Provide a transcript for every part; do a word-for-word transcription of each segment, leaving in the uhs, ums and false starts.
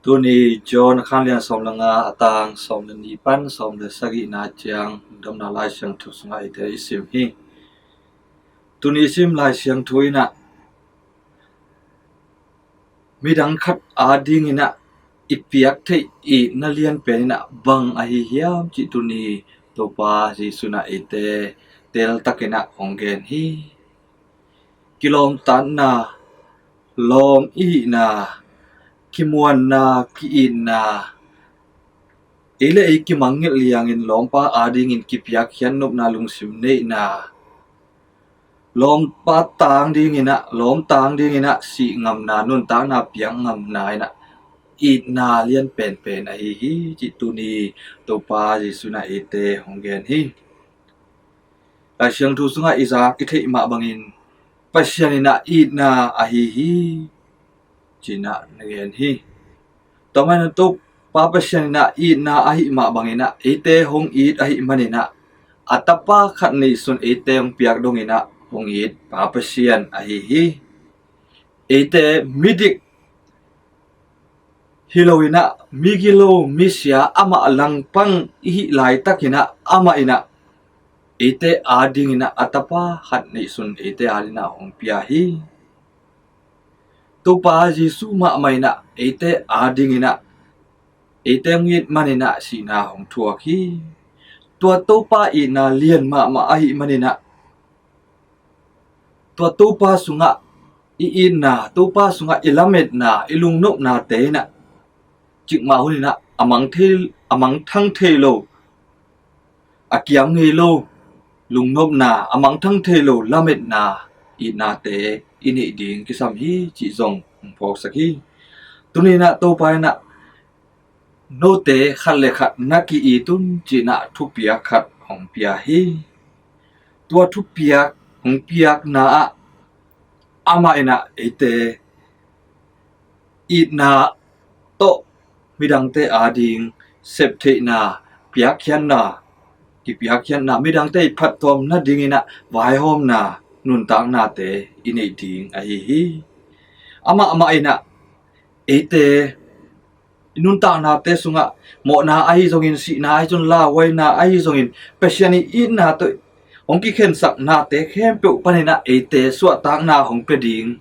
Tuni John a khanlian sawm le nga, a tang sawm le nih pan sawm le sagihna ciang Lungdamna Lai Siangtho sungah eite i sim hi. Tuni i sim Lai Siangtho in ah midang khat adingin ah i piak theih itna lianpen in ah bang ahi hiam cih tuni Topa Jesuh in ah eite teltakin ah hong gen hi. Kilawmtatna, lawm i hihna, kimuanna, ki-itna, ei le ei kimangngilh liangin lawmpa adingin kipiakkhiat nopna, lungsim neihna, lawmpa tang dingin ah, lawm tang dingin ah sih ngamna, nuntakna piak ngamna in ah itna lian penpen ahi hi cih tuni Topa Jesuh in ah eite hong gen hi. Lai Siangtho sungah i zak i theih mah bangin Pasian in ah itna ahi hi ci-in ah na gen hi. Tua manin Topa Pasian in ah itna ahih mah bangin ah eite hong it ahih manin ah a tapa khat neihsun eite hong piak dongin ah hong it Pa Pasian ahi hi. Eite midik hi lo in ah migilo misia amah langpang i hih laitakin ah amah in ah eite adingin ah a tapa khat neihsun eite adingin ah hong pia hi. Topa Jesuh mahmah in ah eite adingin ah eite hong it manin ah sihna hong thuak hi. Tua Topa itna lian mahmah ahih manin ah tua Topa sungah i itna, Topa sungah i lametna, i lungnopnate in ah cikmah hun in ah a mang thei, a mangthang thei lo, a kiam ngei lo lungnopna, a mangthang thei lo lametna, itnate i neih ding kisam hi cih zong hong phawksak hi. Tuni in ah Topa in ah note khat le khat na ki-it un ci-in ah thupiak khat hong pia hi. Tua thupiak hong piakna ah amah in ah eite itna tawh midangte ading septheihna, piakkhiatna, kipiakkhiatna, midangte i phattuam nadingin ah vaihawmna, nuntaknate i neih ding ahi hi. Amah mah in ah eite i nuntaknate sungah mawhna ahi zongin, sihna ahi zongin, lauhuaina ahi zongin, Pasian i itna tawh hong kikhensak nate khempeuh panin ah eite suahtakna hong pia ding,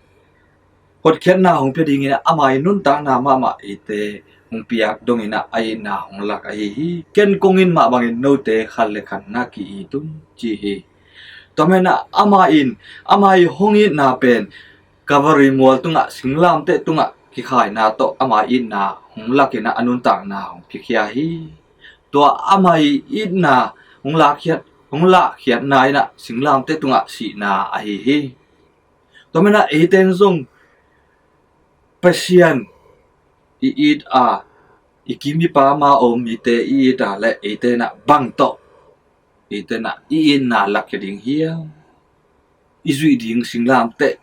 hotkhiatna hong pia dingin ah ama i nuntakna mahmah eite hong piak dongin ah a itna hong lak ahi hi. Ken kong it mah bangin note khat le khat na ki-it un ci hi. Tua manin ah ama in, ama i hong itna pen Kalvari mual tungah, singlamteh tungah kikhaina tawh ama itna hong lakin ah a nuntakna hong piakhia hi. Tua ama i itna hong lahkhiat, hong lahkhiatna in ah singlamteh tungah sihna ahi hi. Tua manin ah eite in zong Pasian i it a, i kim i pam a om mite i it a leh eite in ah bang tawh, eite in ah i itna lakkhia ding hiam? I zuih ding singlamteh,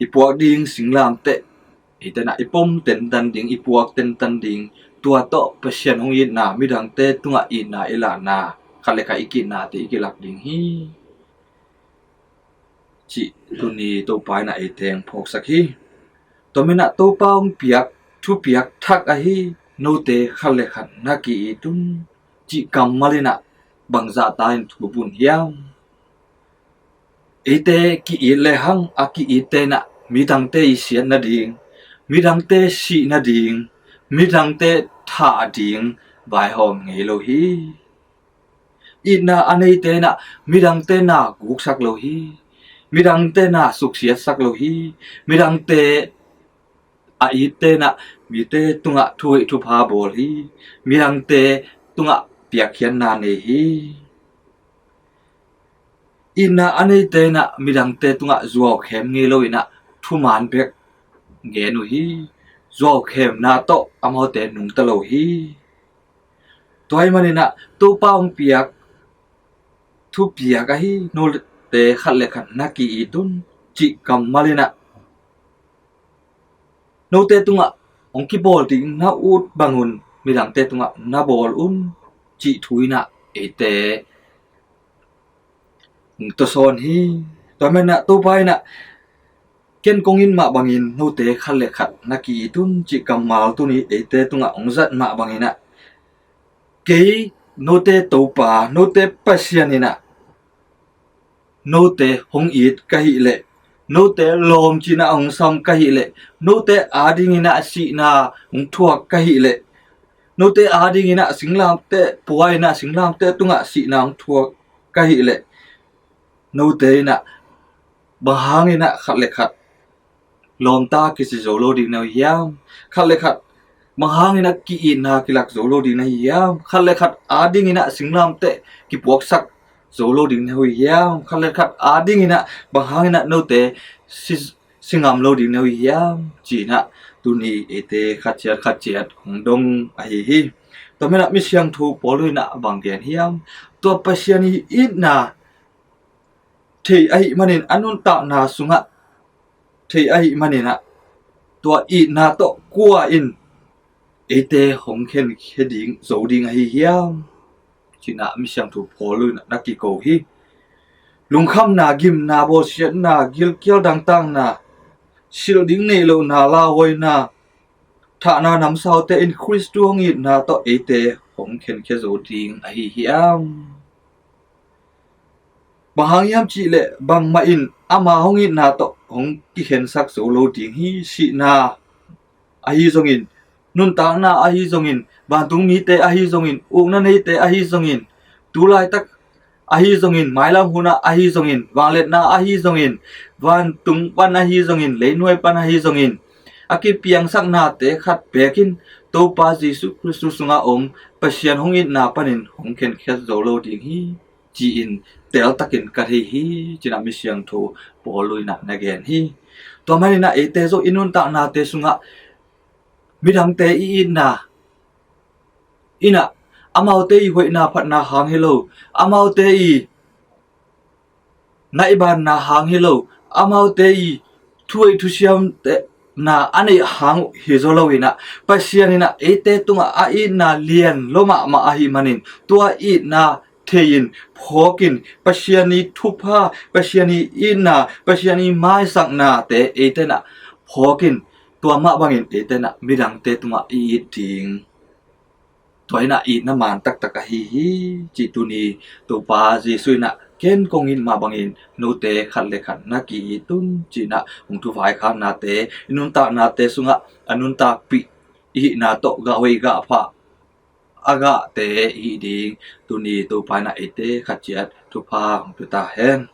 i puak ding singlamteh, eite in ah i pom tentan ding, i puak tentan ding, tua tawh Pasian hong itna, midangte tungah itna i lahna, khat le khat i ki-itnate i kilak ding hi cih tuni Topa in ah eite hong phawksak hi. Tua manin ah Topa hong piak thupiak thak ahi, note khat le khat na ki-it un cih kammal in ah bangzah ta in thu bun hiam? Eite ki-it lehang a ki-itte in ah midangte i siat nading, midangte sih nading, midangte thah ding vaihawm ngei lo hi. Itna a neite in ah midangte na guksak lo hi. Midangte na suksiatsak lo hi. Midangte a itte in ah mite tungah thuhoih thupha bawl hi. Midangte tungah piakkhiatna nei hi. Itna a neite in ah midangte tungah zuaukhem ngei lo in ah thuman bek gen uh hi. Zuaukhenna tawh amaute nungta lo hi. Tua ahih manin ah Topa hong piak thupiak ahi, note khat le khat na ki-it un cih kammal in ah note tungah hong kibawl ding na ut bangun midangte tungah na bawl un cih thu in ah eite hong tawsawn hi. Tua manin ah Topa in ah Ken kong it mah bangin note khat le khat na ki-it un cih kammal tuni eite tungah hong zat mah bangin ah, kei note Topa, note Pasian in ah note hong it ka hih leh, note lawm ci-in ah hong sam ka hih leh, note adingin ah sihna hong thuak ka hih leh, note adingin ah singlamteh pua in ah singlamteh tungah sihna hong thuak ka hih leh, note in ah bang hangin ah khat le khat lawmta kici zo lo ding na hi hiam? Khat le khat bang hangin ah ki-itna kilak zo lo ding na hi hiam? Khat le khat adingin ah singlamteh kipuaksak zo lo ding na hi hiam? Khat le khat adingin ah bang hangin ah note si, si ngam lo ding na hi hiam? Ci-in ah tuni eite khat ciat khat ciat hong dong ahi hi. Tua manin ah Misiangtho Paul in ah bang gen hiam? Tua Pasian i itna thei ahih manin, a nuntakna sungah thei ahih manin ah, tua itna tawh kua in eite hong khenkhia ding, zo ding ahi hiam? Ci-in ah Misiangtho Paul in ah na kiko hi. Lungkhamna, gimna, bawlsiatna, gilkial dangtakna, silh ding neih lohna, lauhuaina, thahna namsaute in Khristu hong itna tawh eite hong khenkhia zo ding ahi hiam? Bang hang hiam cih leh bangmah in ama hong itna tawh hong kikhensak zo lo ding hi. Sihna ahi zongin, nuntakna ahi zongin, vantung mite ahi zongin, ukna neite ahi zongin, tu laitak ahi zongin, mailam hunah ahi zongin, vangliatna ahi zongin, vantung pan ahi zongin, leinuai pan ahi zongin, a kipiangsaknate khat beek in Topa Jesu Khristu sungah om Pasian hong itna panin hong khenkhia zo lo ding hi, ci-in teltakin ka thei hi, ci-in ah Misiangtho Paul in ah na gen hi. Tua manin ah eite zong i nuntaknate sungah midangte i itna in ah, amaute i hoihna phatna hang hi lo, amaute i naihbanna hang hi lo, amaute i thuhoih thusiamna a neih hang uh hi zaw lo in ah, Pasian in ah eite tungah a itna lian lua mahmah ahih manin, tua itna thei-in, phawkin, Pasian i thupha, Pasian i itna, Pasian i maisaknate eite in ah phawkin, tua mah bangin eite in ah midangte tungah i it ding, tua in ah itna man taktak ahi hi, cih tuni Topa Jesu in ah ken kong it mah bangin note khat le khat na ki-it un, ci-in ah hong thuvaikhaknate, i nuntaknate sungah a nuntakpih i hihna tawh gah hoih gah pha a gahte i hih ding tuni Topa in ah eite khat ciat thupha hong pia ta hen.